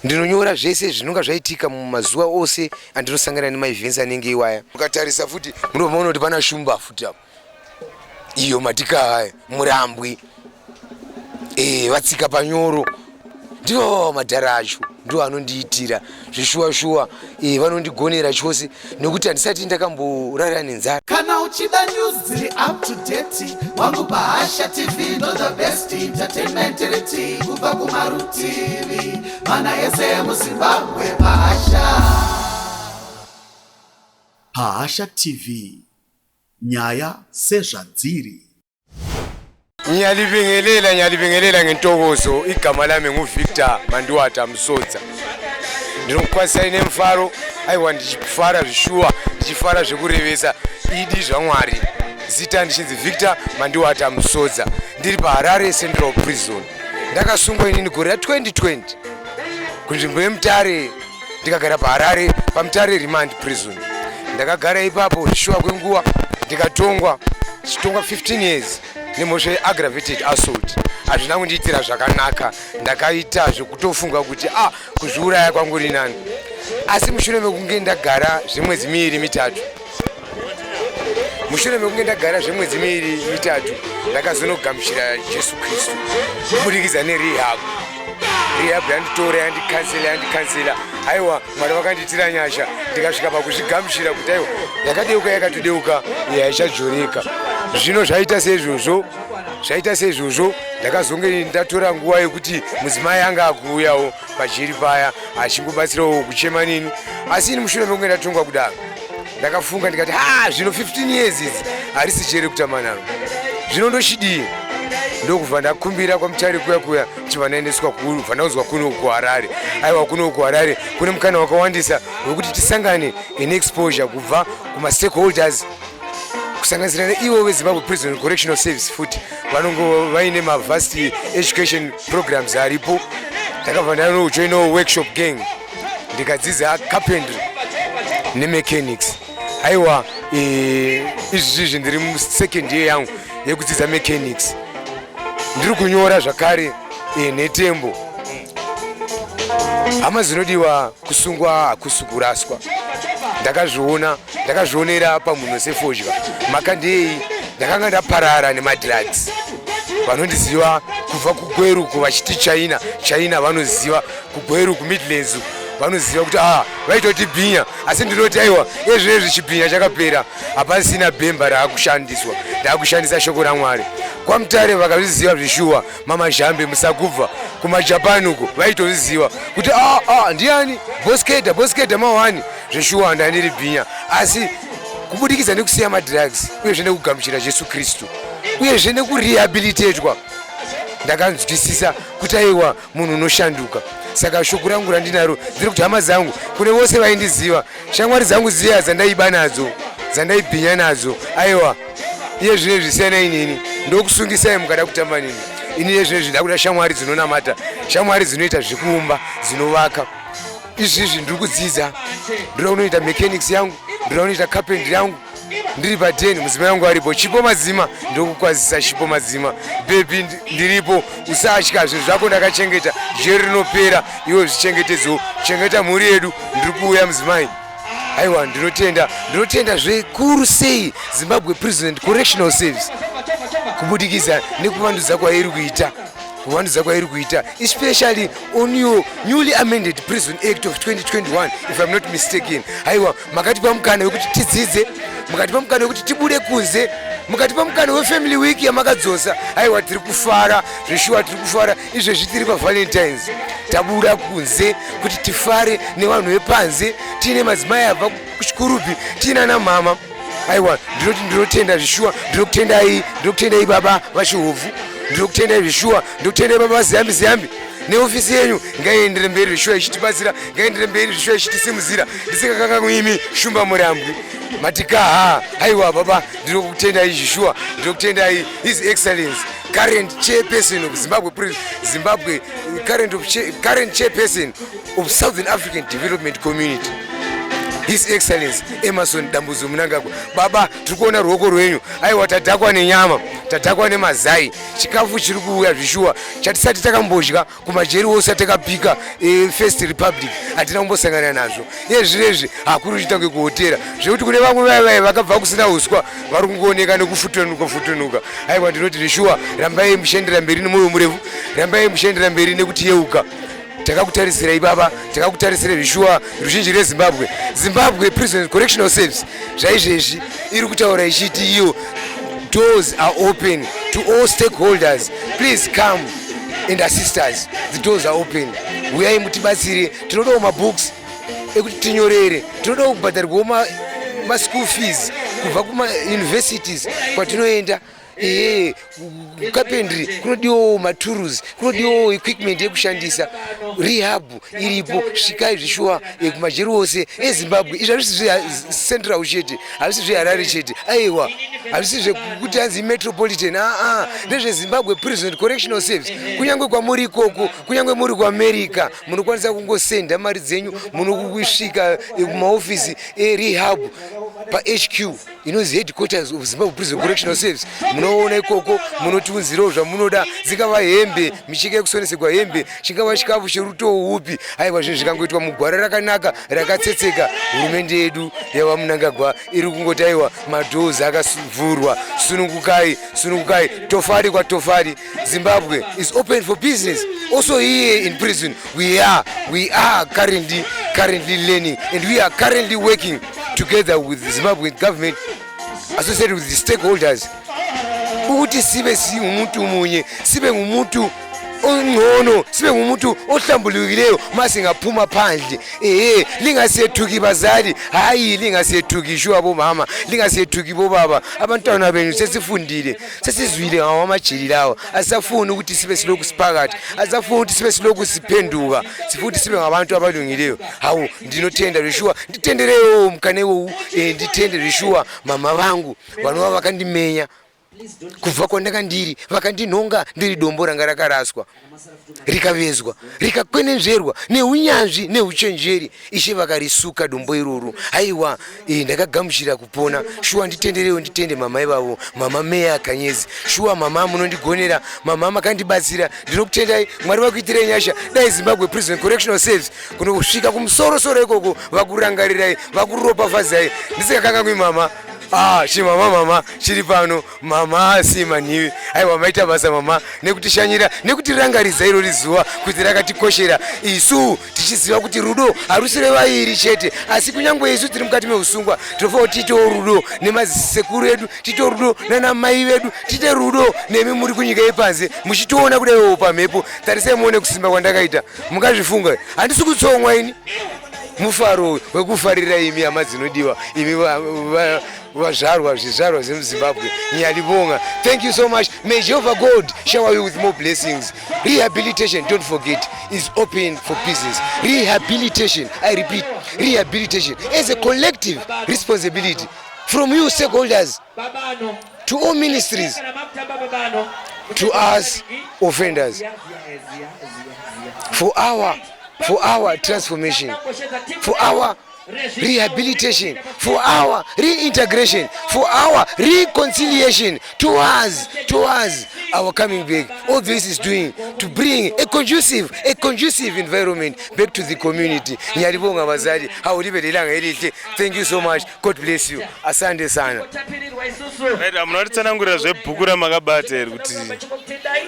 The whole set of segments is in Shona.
Ndinonyora zvese zvinonga zvaitika mumazuva ose andinosangana nemaevents anenge iwaya. Mukatarisa futi munobva maona kuti pana Shumba futi apo. Iyo Matikahaya, Murambwi, vatsika panyoro. Ndivo madhara acho ndivo anondiitira zveshuwa shuwa, vanondigonera chose nekuti handisati ndakamborara nenzara. Kana uchida news dziri up to date, wangu paHasha TV ndo the best entertainment riti kubva kumarutivi mana ese emuZimbabwe paHasha. PaHasha TV, nyaya sezvadziri. Ngiyalibingelela, ngiyalibingelela ngentokozo. Igama lami nguVictor Mandiwata Musodza. Ndinokukwazisai nemufaro. Aiwa, ndichifara zvishuwa, ndichifara zvekurevesa idi zvaMwari. Zita ndichinzi Victor Mandiwata Musodza. Ndiri paHarare Central Prison. Ndakasungwa inini gore ra 2020 kunzvimbo yeMutare, ndikagara paHarare paMutare Remand Prison. Ndakagara ipapo zvishuwa kwenguva, ndikatongwa chitongwa 15 years nemhosva yeaggravated assault. Hazvina kundiitira zvakanaka, ndakaita zvekutofunga kuti kuzviuraya kwangu ri nani. Asi mushure mekunge ndagara zvemwedzi miiri mitatu, mushure mekunge ndagara zvemwedzi miiri mitatu, ndakazonogamuchira Jesu Kristu kubudikidza nerehab. Rehab yanditora, yandikansela, yandikansela. Aiwa, Mwari vakandiitira nyasha, ndikasvika pakuzvigamuchira kuti aiwa, yakadeuka yakatodeuka, haichadzoreka. Zvino zvaita seizvozvo, zvaita seizvozvo, ndakazonge ndatora nguva yekuti mudzimai anga akuuyawo pajeri paya achingobatsirawo kuchema nini. Asi ini mushure mekunge ndatongwa kudaro, ndakafunga ndikati, ha, zvino 15 years idzi harisi jeri kutamba naro, zvino ndochidii? Ndokubva ndakumbira kwaMutare kuya kuya, chibva ndaendeswa kubva ndaunzwa kuno kuHarare. Aiwa, kuno kuHarare kune mukana wakawandisa wekuti tisangane in exposure kubva kumastakeholders, kusanganisira neivo veZimbabwe Prison Correctional Service futi vanonge vaine mavast education programs aripo. Ndakabva ndanojoinawo workshop gang, ndikadzidza carpentry nemechanics. Aiwa, izvi zvizvi ndiri musecond year yangu yekudzidza mechanics. Ndiri kunyora zvakare nhetembo. Hama dzinodiwa, kusungwa hakusi kuraswa. Ndakazviona, ndakazvionera pamunhu sefodya. Makandei ndakanga ndaparara nemadrugs. Vanondiziva kubva kuGweru vachiti China China, vanoziva kuGweru, kuMidlands vanoziva kuti vaitoti bhinya. Asi ndinoti aiwa, ezvinezvi chibhinya chakapera, hapasina bhemba raakushandiswa, ndaakushandisa shoko raMwari. KwaMutare vakazviziva zvishuwa, Mama Zhambe, musakubva kumaJapan uko vaitozviziva kuti ndiani Boskeda, Boskeda mawani. Zveshuwa ndandiri bhinya, asi kubudikidza nekusiya madrugs, uyezve nekugamuchira Jesu Kristu, uyezve nekurehabilitatwa, ndakanzwisisa kuti aiwa, munhu unoshanduka. Saka shoko rangu randinaro ndiri kuti, hama dzangu, kune vose vaindiziva, shamwari dzangu dziya dzandaiba nadzo, dzandaibhinya nadzo, aiwa, iye zvinezvi siyanai neni, ndokusungisai mukada kutamba neni. Ini iye zvinezvi ndakuda shamwari dzinonamata, shamwari dzinoita zvekuumba, dzinovaka. Izvizvi ndiri kudzidza, ndinoda kunoita mechanics yangu, ndinoda kunoita carpentry yangu. Ndiri padeni, mudzimai wangu aripo, Chipo Madzima. Ndokukwazisa Chipo Madzima, baby, ndiripo, usatya, zvinhu zvako ndakachengeta. Jeri rinopera, iwe zvichengetedzewo, chengeta mhuri yedu. Ndiri kuuya, mudzimai. Aiwa, ndinotenda, ndinotenda zvikuru sei Zimbabwe Prison and Correctional Service kubudikidza nekuvandudza kwairi kuita, kuvandudza kwairi kuita, especially on your newly amended Prison Act of 2021, if I'm not mistaken. Aiwa, makatipa mukana wekuti tidzidze, mukatipa mukana wekuti tibude kunze, mukatipa mukana wefamily week yamakadzosa. Aiwa, tiri kufara zveshuwa, tiri kufara. Izvezvi tiri paValentines, tabuda kunze kuti tifare nevanhu vepanze, tiine madzimai abva kuChikurubi, tiine ana mama. Aiwa, ndinoti ndinotenda zvishuwa, ndinokutendai, ndinokutendai baba vaChihobvu, ndinokutendai zvishuwa, ndinokutendai baba vaZiyambi Ziyambi neofisi yenyu. Ngaiendere mberi zvishuwa ichitibatsira, ngaiendere mberi zvishuwa ichitisimudzira. Ndisingakanganwi Shumba Murambwi Matikaha. Aiwa baba, ndinokutendai zvishuwa, ndinokutendai His Excellence, current chairperson of Zimbabwe, Zimbabwe current chairperson of Southern African Development Community, His Excellence Emmerson Dambudzo Mnangagwa. Baba, tiri kuona ruoko rwenyu. Aiwa, tadhakwa nenyama. Tadhakwa nemazai, chikafu chiri kuuya zvishuwa chatisati takambodya kumajeri ose atakapika e, First Republic hatina kumbosangana nazvo. Iye zvinezvi hakuri kuchiita kunge kuhotera, zvekuti kune vamwe vaya vaya vakabva kusina uswa vari kungooneka nekufutunuka futunuka. Aiwa, ndinoti zvishuwa, rambai muchiendera mberi nemwoyo murefu, rambai muchiendera mberi nekuti yeuka takakutarisira ibaba, takakutarisira zvishuwa ruzhinji rweZimbabwe. Zimbabwe Prison Correctional Service zvaizvezvi iri kutaura ichiti iyo doors are open to all stakeholders, please come and assist us. The doors are open, uyai mutibatsire. Tinodawo mabooks ekuti tinyorere, tinodawo kubhadharwawo maschool fees kubva kumauniversities kwatinoenda. Ehe, carpentry kunodiwawo matools, kunodiwawo equipment yekushandisa. Rehab iripo, svikai zvishuwa kumajeri ose eZimbabwe. Izvi hazvisi zveCentral chete, hazvisi zveHarare chete, aiwa, hazvisi zvekuti hanzi Metropolitan, aa, ndezveZimbabwe Prison Correctional Service. Kunyange kwamuri ikoko, kunyange muri kuAmerica, munokwanisa kungosenda mari dzenyu, munokusvika kumaofisi erehab paHQ inonzi headquarters of Zimbabwe Prison Correctional Service. Munoona ikoko, munotiunzirawo zvamunoda, dzingava hembe, micheka yekusoneserwa hembe, chingava chikafu cherutoo upi. Aiwa, zvinhu zvikangoitwa mugwara rakanaka rakatsetseka, hurumende yedu yavaMnangagwa iri kungoti aiwa, madoors akavhurwa, sunungukai, sunungukai, tofari kwatofari. Zimbabwe is open for business. Also here in prison we are currently learning and we are currently working together with the Zimbabwe government associated with the stakeholders ukuthi sibe singumuntu munye, sibe ngumuntu ongcono, sibe ngumuntu ohlambulukileyo masingaphuma phandle. Ehe, lingasethuki bazali, hayi, lingasethuki shuwa bomama, lingasethuki bobaba. Abantwana benu sesifundile, sesizwile ngawo amajeli lawa. Asisafuni ukuthi sibe silokhu siphakathi, asisafuni ukuthi sibe silokhu siphenduka, sifuna ukuthi sibe ngabantu abalungileyo. Hawu, ndinotenda zvishuwa, nditenderewo mukana iwowu. Nditende zvishuwa mama vangu vanova vakandimenya kubva kwandanga ndiri, vakandinhonga ndiri dombo ranga rakaraswa, rikavezwa, rikakwenenzverwa neunyanzvi neuchenjeri. Ishe vakarisuka dombo iroro. Aiwa, ndakagamuchira kupona shuwa. Nditenderewo nditende mama ivavo, mama Meya Kanyezi. Shuwa mama, munondigonera mama, makandibatsira, ndinokutendai. Mwari vakuitirei nyasha. Dai Zimbabwe Prison Correctional Service kunosvika kumusorosoro ikoko vakurangarirai, vakuropafadzai. Ndisingakanganwi mama. Ah, chimama, mama chiri pano, mama Simanhivi. Aiwa, maita basa mama nekutishanyira, nekutirangaridza irori zuva kuti rakatikoshera isu, tichiziva kuti rudo harusi revairi chete, asi kunyange isu tiri mukati meusungwa tinofanira kuti tiitewo rudo nemasekuru edu, tiitewo rudo nana mai vedu, tiite rudo nemi muri kunyika yepanze muchitiona kudaiwo pamhepo. Tarisai muone kusimba kwandakaita, mungazvifunga, handisi kutsomwa ini, mufaro wekufarira imi hama dzinodiwa, imi vazvarwa, zvizvarwa zvemuZimbabwe. Ngiyalibonga, thank you so much. May Jehovah God shower you with more blessings. Rehabilitation, don't forget, is open for business. Rehabilitation, I repeat, rehabilitation as a collective responsibility from you stakeholders to all ministries to us offenders, for our transformation, for our rehabilitation, for our reintegration, for our reconciliation, towards our coming back. All this is doing to bring a conducive environment back to the community. Ngiyalibonga bazali, awulibe lelanga elihle. Thank you so much, God bless you, asante sana. Right, munotitsanangurira zvebhuku ramakabata iri, kuti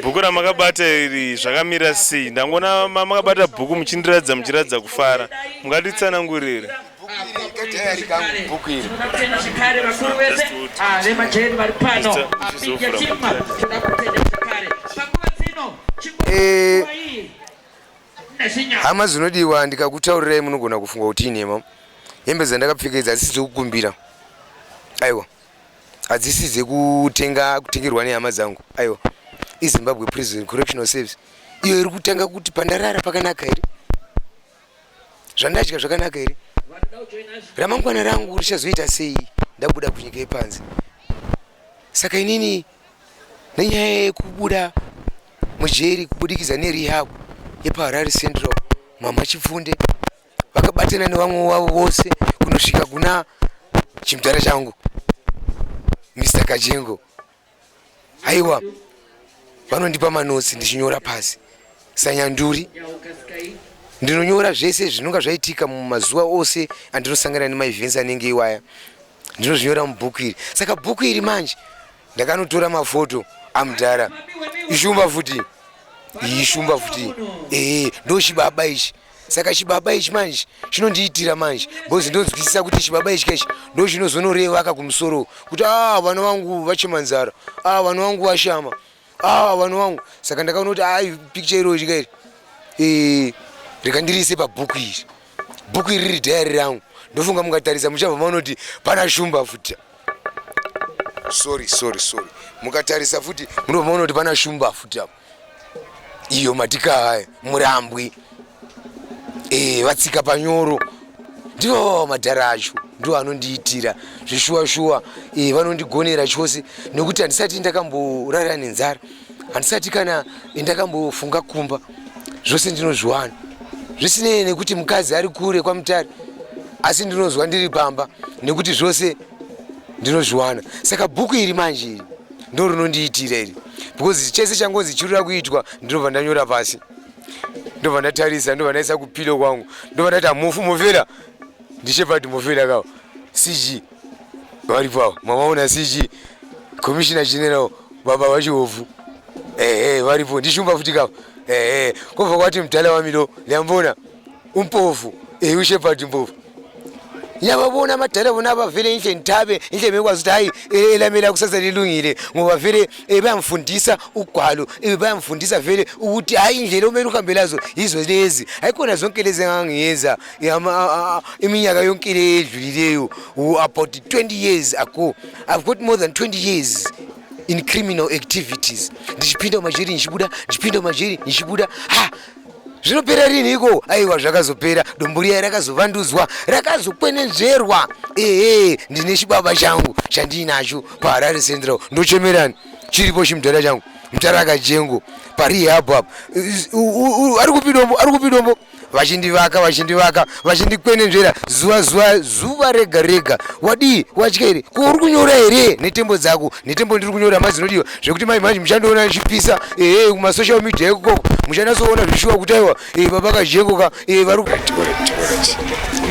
bhuku ramakabata iri zvakamira sei? Ndangoona makabata bhuku muchindiratidza, muchiratidza kufara. Mungatitsanangurire? Kadhayari kangu bhuku iri. Tinotenda zvekare vakuru vese vemajeri vari pano. Uchizovhura. Chimwa toda kutenda zvekare panguva dzino chinguva iyi nezvinya. Hama dzinodiwa, ndikakutaurirai munogona kufunga kuti inhema. Hembe dzandakapfekedza hadzisi dzekukumbira, aiwa, hadzisi dzekutenga, kutengerwa nehama dzangu, aiwa. IZimbabwe Prison Correctional Service iyo iri kutanga kuti pandarara pakanaka here, zvandadya zvakanaka here, ramangwana rangu richazoita sei ndabuda kunyika yepanze. Saka inini nenyaya yekubuda mujeri kubudikidza nerehab yepaHarare Central, mama Chipfunde vakabatana nevamwe vavo vose kunosvika kuna chimudhara changu Mr Kajengo. Aiwa, vanondipa manotsi ndichinyora pasi sanyanduri. Ndinonyora zvese zvinonga zvaitika mumazuva ose andinosangana nemaevents anenge iwaya, ndinozvinyora mubhuku iri. Saka bhuku iri manje ndakanotora mafoto amudhara Ishumba futi, Ishumba futi. Ehe, ndo chibaba ichi. Saka chibaba ichi manje chinondiitira manje because ndonzwisisa kuti chibaba ichi kechi ndo chinozonoreva kumusoro kuti a ah, vana vangu vachema nzara, a ah, vana vangu vashama, a ah, vana vangu. Saka ndakaona kuti ai, picture iro chika iri rekandirise pabhuku iri. Bhuku iri riri diary rangu. Ndofunga mukatarisa muchabva maona pana Shumba futi. Sorry, sorry, sorry. Mukatarisa futi munobva maona kuti pana Shumba futi apo. Iyo matika haya Murambwi, vatsika panyoro, ndivo madhara acho, ndo anondiitira zvishuwa shuwa. Vanondigonera chose nekuti handisati ndakamborara nenzara, handisati kana ndakambofunga kumba. Zvose ndinozviwana zvisinei nekuti mukadzi ari kure kwaMutare, asi ndinozwa ndiri pamba nekuti zvose ndinozviwana. Saka bhuku iri manje iri ndo rinondiitira iri because chese changonzi chirira kuitwa ndinobva ndanyora pasi, ndobva ndatarisa, ndobva ndaisa kupilo kwangu, ndobva ndati amufu mufera ndiShepard Mufera kawo CG varipo avo. Mamaona CG, Commissioner General, baba vachihofu, ehe, varipo. Ndishumba futi kavo, ehe. Kobva kwati mudhala wamilo liyambona uMpofu, ehe, uShepard Mpofu. Ngiyababona amadala bona abavele inhle ngithabe inhle bekwazi ukuthi hayi, elamela kusasa lilungile ngoba vele bayamfundisa ugwalo, bayamfundisa vele ukuthi hayi, indlela omele uhambe lazo yizo lezi. Hayikhona zonke lezi engangiyenza iminyaka yonke le edlulileyo, about 20 years ago. I've got more than 20 years in criminal activities, ndichipinda mumajeri ndichibuda, ndichipinda mumajeri ndichibuda. Ha, zvinopera rini iko? Aiwa, zvakazopera. Dombo riya rakazovandudzwa, rakazokwenenzverwa. Ehe, ndine chibaba changu chandiinacho paHarare Central. Ndochemerani chiripo chimudhara changu Mutaraka Jengo parehab apo. Ari kupidombo, ari kupidombo, vachindivaka, vachindivaka, vachindikwenenzvera zuva zuva zuva rega rega. Wadii, watya here? Ko uri kunyora here netembo dzako? Netembo ndiri kunyora madzinodiwa zvekuti mai manje muchandiona ndichipisa, ehe, kumasocial media ikoko muchanatsoona zvishuwa kuti aiwa, baba Kajengo ka vari.